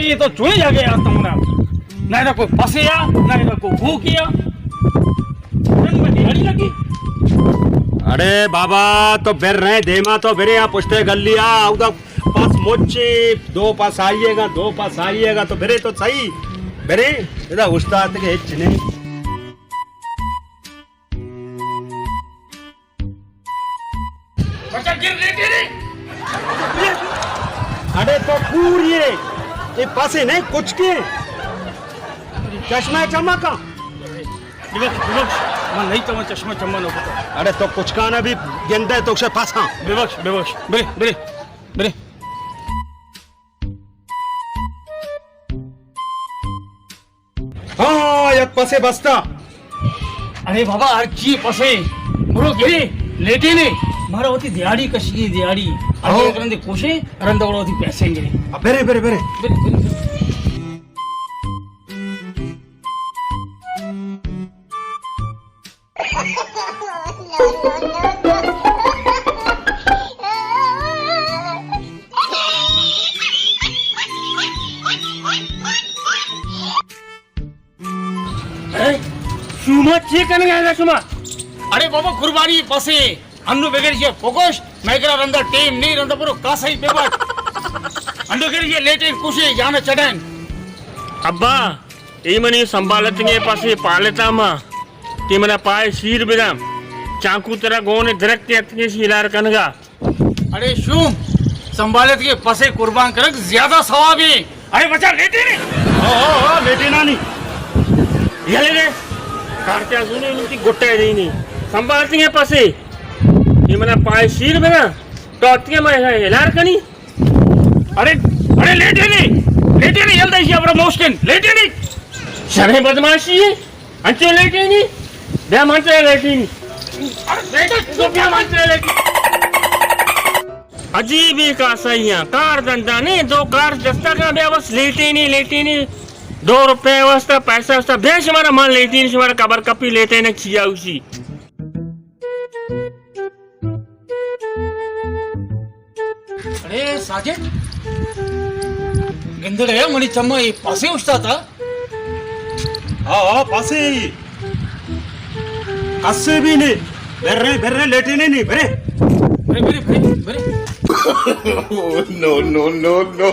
اے تو چوئیں جاگہ آتا منا۔ نہ ایدا کوئی پسے آ، نہ ایدا کوئی بھوکے آ۔ رنگ میں دیہاڑی لگی۔ اڑے بابا، تو بر رہے دیما تو برے آ پشتے گلی آ، اودا پس مچے، دو پس آئیے گا، دو پس آئیے گا، تو برے تو صحیح۔ برے، ادا استاد کے ہچ نہیں۔ بچا گر لیٹے نہیں۔ اڑے تو پوری ہے۔ یہ پاسے نہیں کچھ کے۔ چشمہ چمکا۔ ببخش، ببخش۔ من نہیں تو چشمہ چمکا نہ پتا۔ اڑے تو کچھ کا نہ بھی گندے تو سے پاسا۔ ببخش، ببخش۔ برے، برے، برے۔ ہاں، یک پسے بستا۔ ارے بابا، ہر چی پسے۔ برو گرے، لیٹے نے۔ مارا وتی دیہاڑی کشی، دیہاڑی۔ ہاں۔ ارے رندے کوشے، رندا وڑا وتی پیسے گرے۔ اب برے، برے، برے۔ برے، برے۔ اڑے، شما چی کنگا اگا شما؟ اڑے بابا، قربانی پسے، انو بگر یہ پکوش، میں کرا رندا ٹیم نہیں، رندا پرو کاسائی پہ بات۔ انو گر یہ لیٹے کوشے، جانا چڑھن۔ ابا، اے منی سنبھالتگیں پسے پالتا ما، تی منا پائے شیر بداں، چانکو ترا گون درخت اتکے شیلار کنگا۔ اڑے شوم، سنبھالتگیں پسے قربان کنگ زیادہ ثواب ہے۔ اڑے بچا، لیٹے نہیں۔ ہاں، ہاں، ہاں، لیٹے نا نہیں۔ یلے رے، کارتیا سونے نتی گٹے نہیں نہیں۔ سنبھالتگیں پسے، یہ منا پائے شیر بنا، تو اتکے میں ہلار کنی۔ اڑے، اڑے لیٹے نہیں، لیٹے نہیں، یلدا ایشی ابرا موشکن، لیٹے نہیں۔ شرے بدماشی ہے۔ انچو لیٹینی؟ بیا من ترا لیٹینی۔ تو بیا من ترا لیٹینی۔ عجیبیں کاسائیاں، کار دندا نے، دو کار دستا کا بیا بس لیٹینی، لیٹینی۔ دو روپے واسطہ، پیسہ واسطہ، بیا شمارا من لیٹینی، شمارا قبر کپی لیٹینی چیا اسی۔ اڑے ساجد، گندڑے منی چما اے پاسے اوشتاتا۔ ہاں، ہاں، پاسے۔ کسے بھی نہیں۔ بر رہے، بر رہے، لیٹے نہیں، نہیں، برے۔ برے، برے، برے، برے۔ نو، نو، نو، نو۔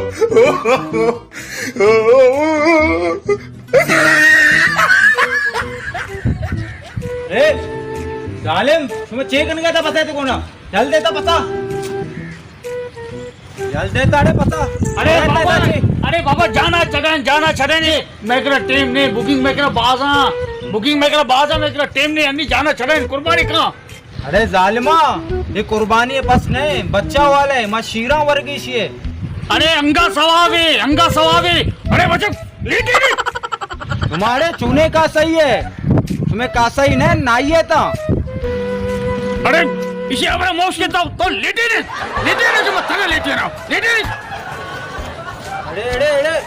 اے ظالم، شما چے کنگا تا پتا ہے تو کونا؟ جل دیتا پتا۔ جل دیتا، اڑے پتا۔ اڑے بابا، اڑے بابا، جانا چڑھن، جانا چڑھن، میں کرا ٹیم نہیں، بکنگ میں کرا بازاں، بکنگ میں کرا بازاں، میں کرا ٹیم نہیں، انی جانا چڑھن، قربانی کھاں۔ اڑے ظالما، یہ قربانی پس نہیں، بچہ والا ہے، ما شیراں ورگی شی ہے۔ اڑے انگا ثواب ہے، انگا ثواب ہے۔ اڑے بچہ، لیٹے نہیں۔ تمہارے چونے کا صحیح ہے، تمہیں کا صحیح نہیں، نہ آئیے تا۔ اڑے، اسی ابرا موش کے تو، تو لیٹے نہیں، لیٹے نہیں، جو مت تھگا لیٹے نا، لیٹے نہیں۔ اڑے، اڑے، اڑے،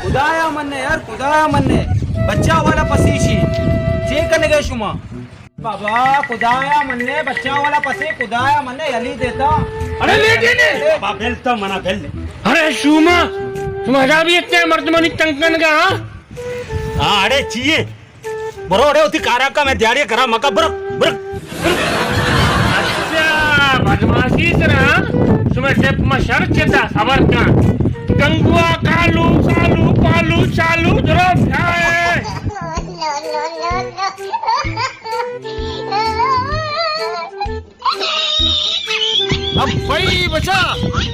خدایا مننے یار، خدایا مننے، بچہ والا پسی شی، چے کنگے شما؟ بابا، خدایا مننے، بچہ والا پسے، خدایا مننے، یلی دیتا۔ اڑے لیٹے نے۔ بابا، بل تو منا بل۔ اڑے شوما، شما ادا بھی اتنے مردمانی تنگ کنگا، ہاں؟ ہاں، اڑے چیئے؟ برو، اڑے اتی کارا کا میں دیاڑی کرا مکا، برو، برو، برو۔ اچھا، بدماشی سرا، شما ٹپ ما شر چتا، صبر کن۔ گنگوا کالو، سالو، پالو، چالو، درو، جائے۔ اب بھائی بچا،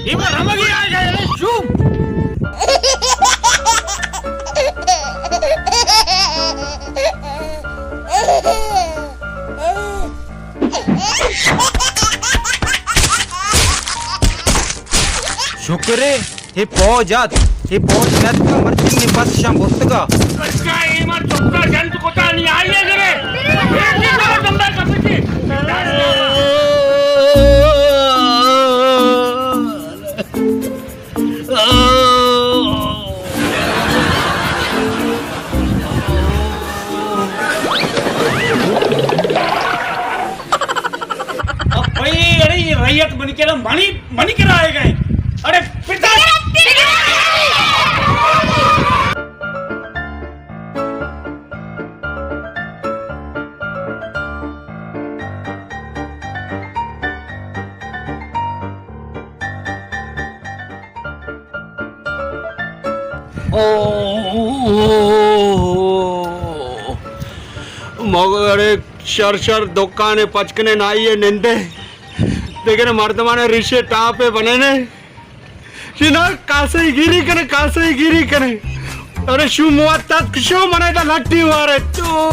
یہ بار ہم آگے آ گئے، ارے شوم۔ شکر ہے۔ اے پوج ات، اے پوج نیاتکا مرچی نے پس شاں برتگا۔ بچکا اے مار چکا جنت کتا نی آئی ہے گرے۔ اے چی کرو دمبا کپتی۔ اب بھائی، اڑے یہ ریت بن کے نا منی منی کرا آئے گئے۔ اڑے پتا۔ مگرے شر شر دکانے پچ کنے نائی ءَ نندے۔ دگہ مردمانے ریشے ٹاپے بنینے۔ شی نا کاسئی گیری کنے، کاسئی گیری کنے۔ ارے شو موت تات کشو منے دا لٹی وارے تو۔